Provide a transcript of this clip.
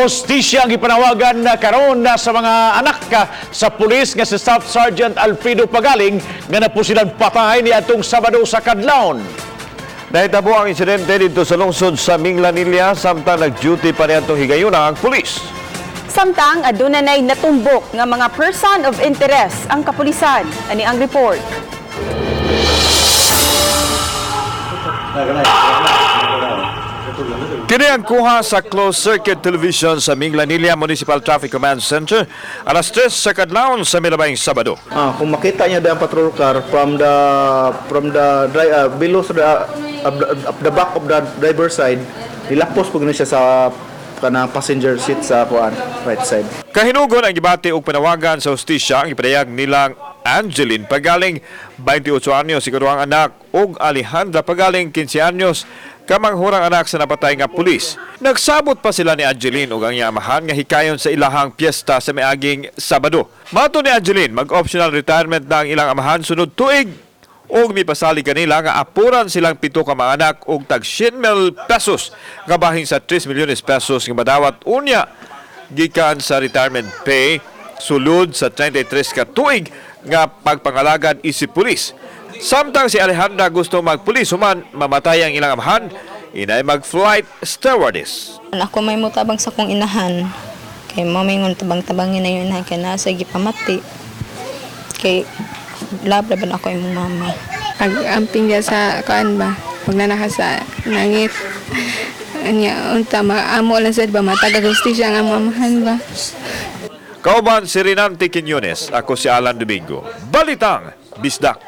Hostisya ang ipanawagan na karon na sa mga anak ka sa pulis nga si Staff Sergeant Alfredo Pagaling nga napusilan patay ni atong Sabado sa Kadlawon. Nahitabo ang insidente dito sa lungsod sa Minglanilla samtang nag-duty pa niadtong higayuna ang pulis. Samtang aduna nay natumbok nga mga person of interest ang kapulisan. Ani ang report. Kini ang kuha sa closed circuit television sa Minglanilla Municipal Traffic Command Center alas 3 sa kadlawon sa milabayng Sabado. Kung makita niya ang patrol car from the below sa the back of the driver side, nilapos pug ni siya sa kanang passenger seat sa kuan right side. Kahinugon ang gibati og panawagan sa hustisya ang ipadayag nilang Angeline Pagaling, 28 anyos, ikaduhang anak, ug Alejandra Pagaling, 15 anyos, kamanghurang anak sa napatay nga pulis. Nagsabot pa sila ni Angeline ug ang iyang amahan nga hikayon sa ilahang piyesta sa miaging Sabado. Mato ni Angeline, mag-optional retirement na ang ilang amahan sunod tuig ug mipasalig kanila nga apuran silang pito ka mga anak og tag 100,000 pesos nga bahin sa 3 milyones pesos nga madawat unya gikan sa retirement pay sulod sa 33 ka tuig nga pagpangalagad isip pulis. Samtang si Alejandra gusto magpulis human mamatay ang ilang amahan, inay mag-flight stewardess. Ako may mutabang sa kong inahan. Kay mo may ngon tabang-tabangin na yung inahan kay nasa gipamati. Kay love laban ako imong mama. Pag amping niya sa kuan ba, pag nanaka sa langit. Anya unta maamo lang sad ba matagag hustisya ang amamahan ba. Kauban si Rinante Quiñones, ako si Alan Domingo. Balitang Bisdak.